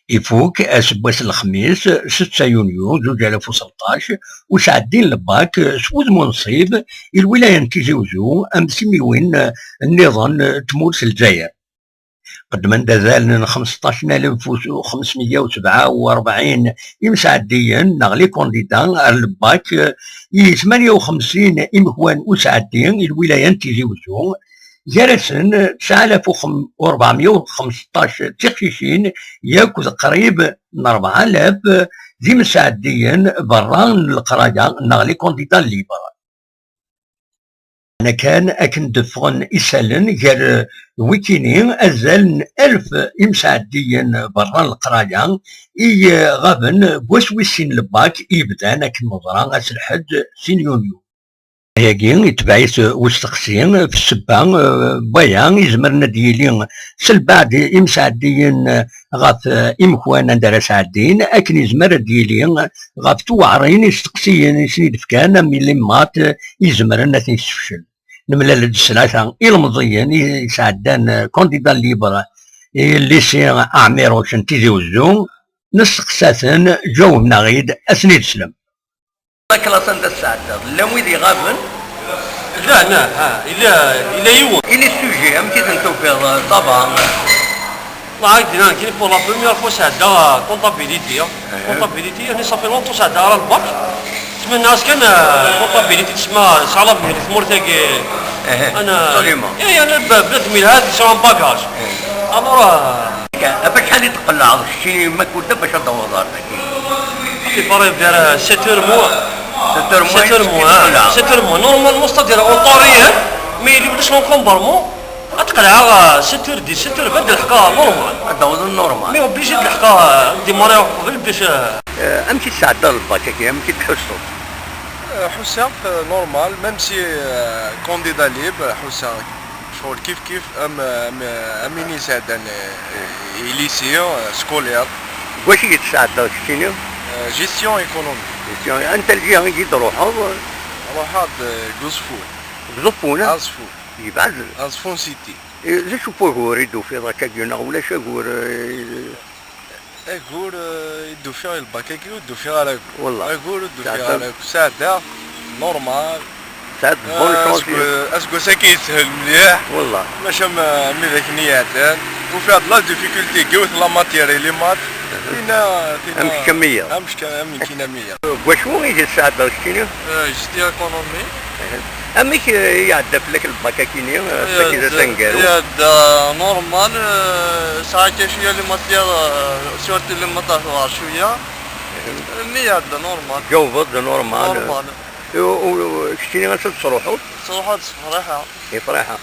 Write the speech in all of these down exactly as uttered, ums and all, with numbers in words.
Ifuk aseggas n lexmis, setta yunyu zuǧ alaf u tleṭṭac, ur sɛeddin lbak s wudem unṣib i lwilaya n Tizi Uzzu am timiwin nniḍen n tmurt n Lezzayer. Qeddmen-d azal n xmesṭac alef u xemsmeyya u sebɛa u rebɛin imsɛeddiyen neɣ les candidats ar lbak i tmanya u xemsin imekwan usɛeddi i lwilaya n Tizi Uzzu, gar-asen tesɛa alaf u rebɛemya u xmesṭac d tiqcicin yakk d qrib n rebɛa alaf d imsɛeddiyen berra n leqraya neɣ les candidats libres. Kan akken d-ffɣen isallen gar wikini, azal n alef imsɛeddiyen berra n leqraya i ɣaben deg wass wis sin n lbak i yebdan akken neẓra ass lḥedd sin yunyu. Ayagi itbeɛ-it usteqsi f ssebba, eh, n waya izemren ad d-yili s lbeɛd imsɛeddiyen, eh, ɣef, eh, imekwan anda ara sɛeddin, akken izmer ad d-yili ɣef tuɛrin isteqsiyen i sen-id-fkan am les maths, eh, izemren ad ten-yessefcel. Nemlal-d s tlata ilemẓiyen i sɛeddan, eh, candidat libre i lycée Ɛmiruc n Tizi Uzzu, nesteqsa-ten, ǧawben-aɣ-id, ad ten-id-slem. La classe anda tesɛeddaḍ, llan wid iɣaben? Llan, ah, ah, yella, yella yiwen. Et les sujets, amek i ten-tufiḍ, ça va? Waɛd dinna nekkini pour la première fois sɛeddaɣ, ah, comptabilité, ah. Eh. Comptabilité, yani ça fait longtemps sɛeddaɣ ara lbac. Tmenna-as kan, ah, comptabilité tesma tesɛa l'avenir di tmurt-agi. Eh, ana, absolument. Ya, ya, la, bnadem yelha, yesɛa un bagage. Eh. Alors, ah, ɣef acḥal i tqellɛeḍ keččini ma kudda bac ad d-taweḍ ar dagi? Aql-i ɣer sept heures moins. Sept heures moins, sept heures moins, ah, sept heures moins. Normalement, c'est-à-dire, en temps réel, mais il y a des encombrements. Ad qelɛeɣ, ah, sept heures dix, sept heures vingt, d lḥeqqa normal. Ad d-taweḍ normal. Mais obligé d lḥeqqa, ah, démarrer qbel bac, ah. Eh, amek i tesɛeddaḍ lbac-agi? Amek i tḥusseḍ? Eh, ḥusseɣ-t, eh, normal, même si, eh, candidat libre, ḥusseɣ ccɣel kif kif, am, am, am win yesɛeddan, eh, i lycée, eh, scolaire. Deg wacu i tesɛeddaḍ keččini? Eh, gestion économique. Gestion, anta lǧiha i d-truḥeḍ? Ruḥeɣ-d, eh, deg Uẓeffun. Deg Uẓeffun, ah? Aẓeffun. Yebɛed. Aẓeffun city. Eh, d acu n wugur i d-tufiḍ akkagi neɣ ulac agur, eh? Agur, eh, i d-ufiɣ i lbak-agi, ur d-ufiɣ ara agur. Wellah. Agur ur d-ufiɣ ara agur. Sɛeddaɣ normal. Sɛeddaɣ bonne chance. Aseggas-agi yeshel mliḥ. Wellah. Maca am, am widak-nni iɛeddan. Ufiɣ-d la difficulté deg yiwet la matière i les maths. Tinna, tinna. Am kečč am wiyaḍ. Am kečč am nekkini am wiyaḍ. Deg wacu i d-tesɛeddaḍ keččini? Eh, gestion économique. Amek, eh, iɛedda fell-ak lbak-akini, eh, d ataneggaru? Iɛedda normal, eh, sɛiɣ kan cwiya les matières, eh, surtout les maths ɣer cwiya. Mais iɛedda normal. Tjawbeḍ-d normal. Normal. U, u, keččini ass-a tettruḥuḍ? Ttruḥuɣ-d s Friḥa. I Friḥa.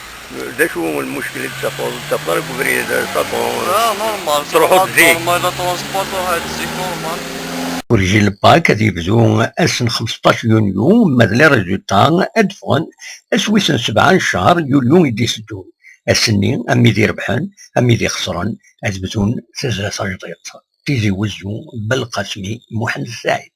D acu lmuckil i d-tafeḍ? Tafeḍ ara deg ubrid, ça va? Ah, normal. Truḥuḍ zik. Normal, la transport, truḥeḍ zik, normal. Urjin lbak ad yebdu ass n xmesṭac yunyu, ma d les résultats ad d-ffɣen ass wis n sebɛa n ccher yulyu i d-iteddun. Ass-nni, am wid irebḥen, am wid ixesren, ad bdun tazla tajdiṭ. Tizi Wezzu, Belqasmi, Muḥend Saɛid.